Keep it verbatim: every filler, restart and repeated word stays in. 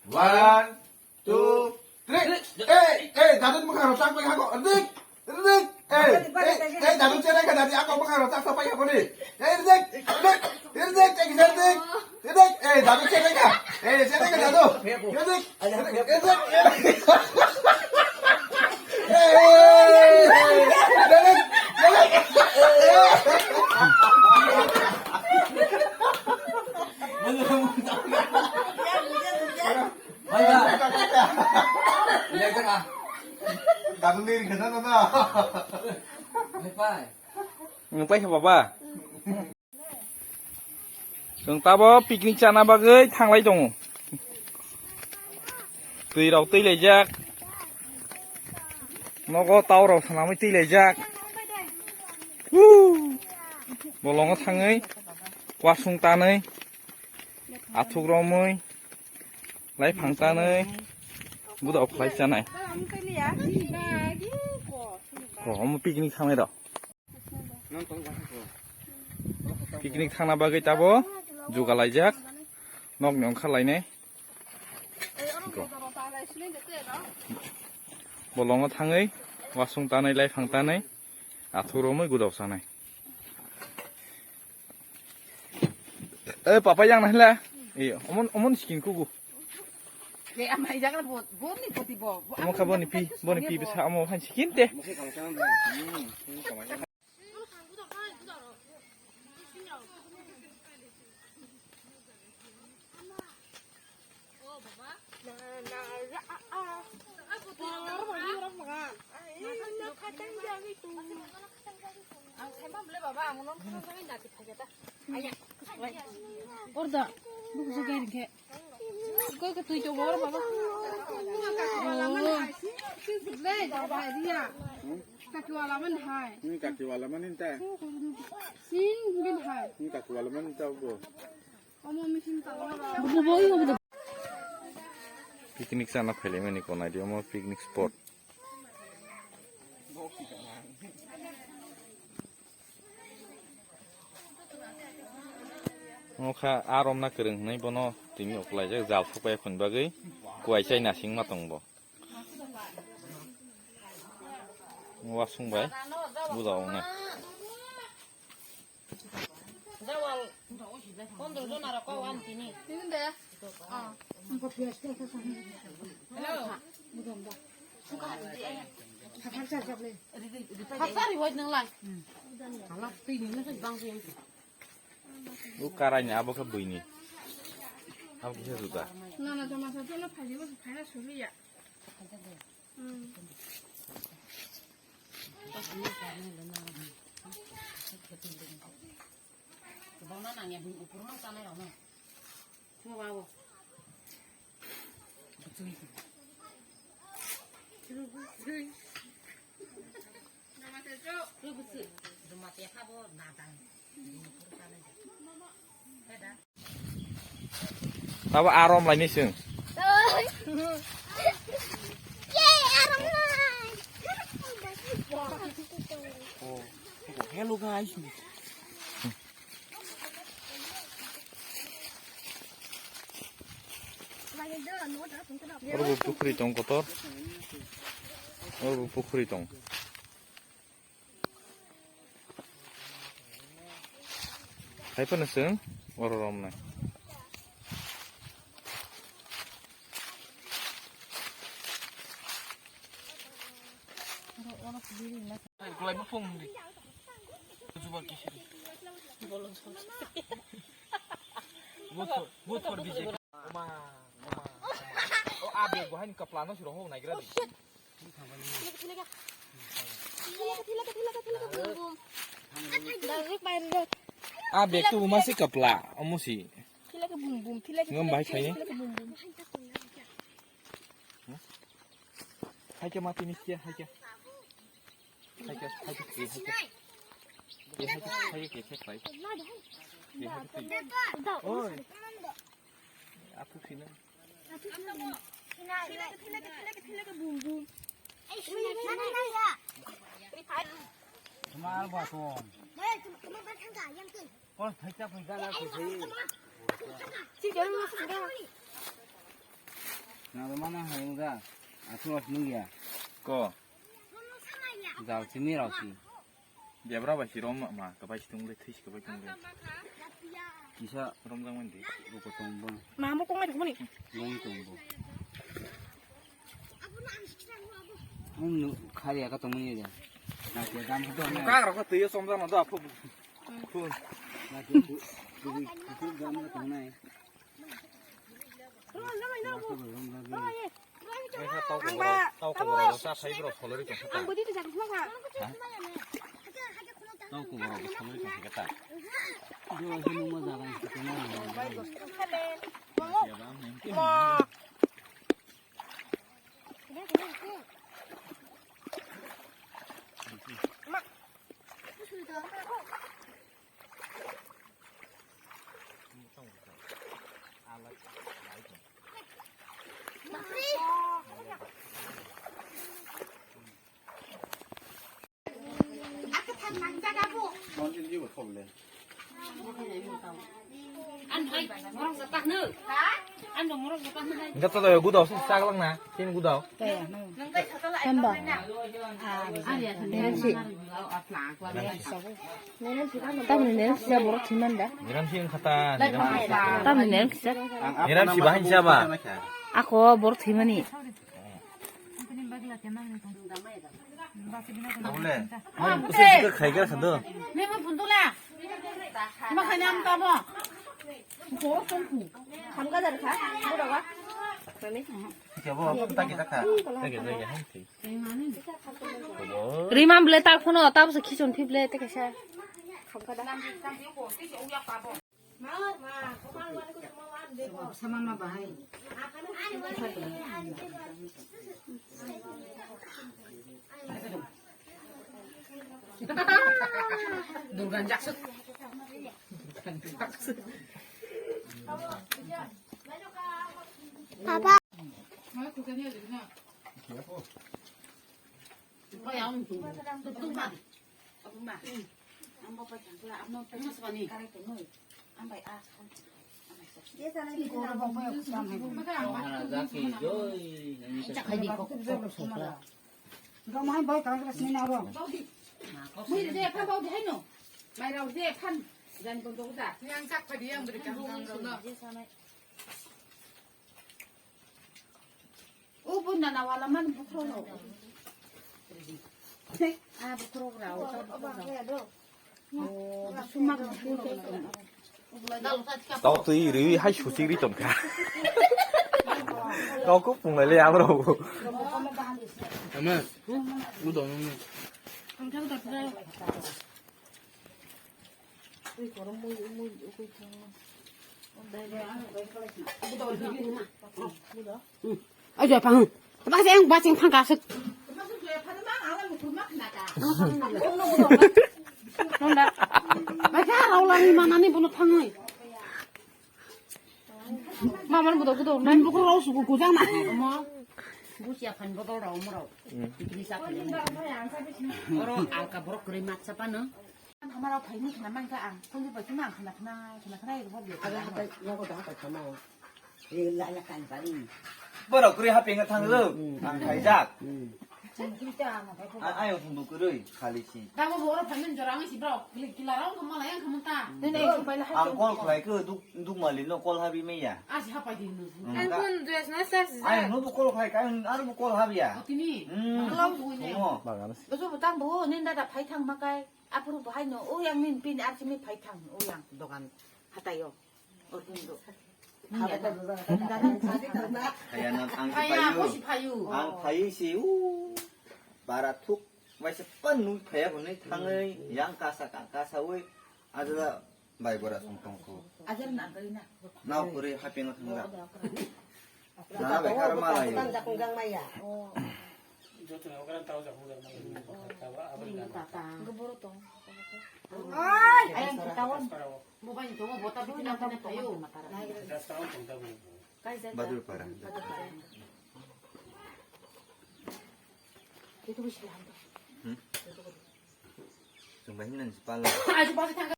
One, two, three. Hey, hey, dadu bwkhang rok chak pai hago. Rik, rik. Hey, hey, hey, dadu chere ka dadi ako bwkhang rok chak pai hago ni. Hey, rik, rik, rik, hey, kisa rik, rik. Hey, dadu chere ka. Hey, chere ka dadu. Rik, rik, rik. Hey, hey, hey, rik, rik. Bai ba. Lekar ah. Dadu ni ri khana na. Bai bai. Nung pai kha baba. Chwng tabo picnic chana bagwi thanglai tongo. Twi rok twi laijak. Nogo tau rok swnamwi twi laijak. Woo! Bolongo thangwi wasung tanwi. Athuk romwi, lai phang tanwi, buda khlai chanai. Ko, omo picnic thangnai rok. Picnic thangna bagwi tabo juga laijak, nokni ongkhar lainai. Ko. Bolongo thangwi, wasung tanwi, lai phang tanwi, athuk romwi, guda chanai. Eh, papa yang nahla. Eh, omon, omon skin kugu. Ke amai jaga bo, bo ni poti bo. Omo kha boni pi, boni pi bisa amo han skin te. Orda, buku se gari ke. Koi ke tui to bor baba. Lei, baba dia. Kaki wala man hai. Ini kaki wala man ini ta. Sing bin hai. Ini kaki wala man ini ta bo. Picnic sana phailai mani ko nai di omo picnic spot. Omo kha a romna kwrwng hwnwi bono tini uklaijak jal thokbai khun bagwi kuai chai nasing ma tong bo. Wasung bai buda wngnai. Jawal pondro jona rok kok ani tini. Hello. Hapsari wait nang lai. Hala twi ni na bang se. U karai ni abo khe bui ni. Abo khe juda. Na na jama sa jono phai ni phai na suri ya. Kwbangma nangya bini ukurno chanai rokno. Phungo babu. Tabo arom laini sung. Hello guys. Oro bo pukhri tong kotor. Oro bo pukhri tong. Hai phano chwng oro romnai. Kulai buphung di. Coba kisiri. Vote for, vote for B J P. Oma, oma, oma. O, a bag bo haini kapla no siro ho naigra di. A bag tu uma si kapla, omo si. Ngam bai khaini. Haikhe mati ni khe, haikhe. Haikhe, haikhe, haikhe. Haikhe, haikhe, haikhe, haikhe. Oi. Athuk sina. Mal baton. Kol thaika thaika la khe. Nang mana hai wngja. Aswk aswk nukya. Ko. Jal simi rok si. Debra bai si rom ma, kabai si tung le, thwi si kabai tung le. Kisa romjak mani di. Buko tong bo. Ma mo kong mai thumani. Bong tong bo. Ang nu khari aka tong mani de. Na ke dam ko na. Ka ro ko twi somjak na da phu. Phu. Na ke phu. Phu dam ko tong nai. Tau kubura, tau kubura, sa phai bro, solori tong kha ta. Tau kubura, solori tong kha ta. Hingke to gudao se chaklang na, chini gudao. Hamba. Tamni nen sisa borok thwiman da. Niram si wngkha ta, niram si. Tamni nen sisa. Niram si bahai saba. Ako borok thwimani. Ule. Usi sikir khai khe sado. Nemo phundula. Ma khani am tamo. Borok tongku. Khamga jar kha. Bodoga. Khe bo ta kita kha. Lagi lagi hai. Rimam ble tak phono, tabse khichon phi ble te kaisa. Saman ma bahai. Durgan jaksuk. Papa. O bunda na wala man bukhro no. Ah, bukhro gra, o bukhro gra. O, sumak bukhro. Tau twi ri hai susi ri tongkha. Kau ko punglai le amro. Ama, udo no. Aja pang. Tebak seng basing pang kasuk. Nonda. Baca rau lari mana ni bunuh pangai. Mama ni budak budak. Main buku rau suku kujang na. Mo. Busia phan botol rau mo rau. Pikni sa phan. Oro alka borok kri mat sapa no. Hamara phaini khna mangkha ang, kholi bai khna khna khna khna khna ego bo. Aga hatai, nogo da hatai khama. Re la la kan bari. Borok kri hapeng thang lo, ang khaijak. Ang ayo thumbu kwrwi khali si. Da bo borok phaini jora ang si borok kila rok khama la yang khama ta. Ang call khlai khe duk duk mali no call habi meya. Asi hapai di no. Ang phone dress na sar si. Ayo no bu call khlai ka, ang aro bu call habi ya. Tini. Call bu ne. Bagan. Boso butang bo nin da da phai thang makai. Aphuru bo haino o yang nin pin ar simi phai thang o yang dogan hataio. Orbindo. Kaya na ang Kaya payu. Bosi payu. Ang payu si u. Para thuk waisa pan nui phaya hwnwi thangwi yang kasa ka kasa wi ajala bai bora song tong kho. Ajal na gari na. Nau kuri hapingo thangla. Na bai kar mala yo. Joto na okran tau jak mujar mala. Tau abri na. Tata. Goboro tong. Ai, ayang kitawan. Mobile to bota bina kana tayo. Das taon tong tabu. Badur para. Itu bisa lah. Hmm? Sumbahin nan sipala. Ayo pasti tangga.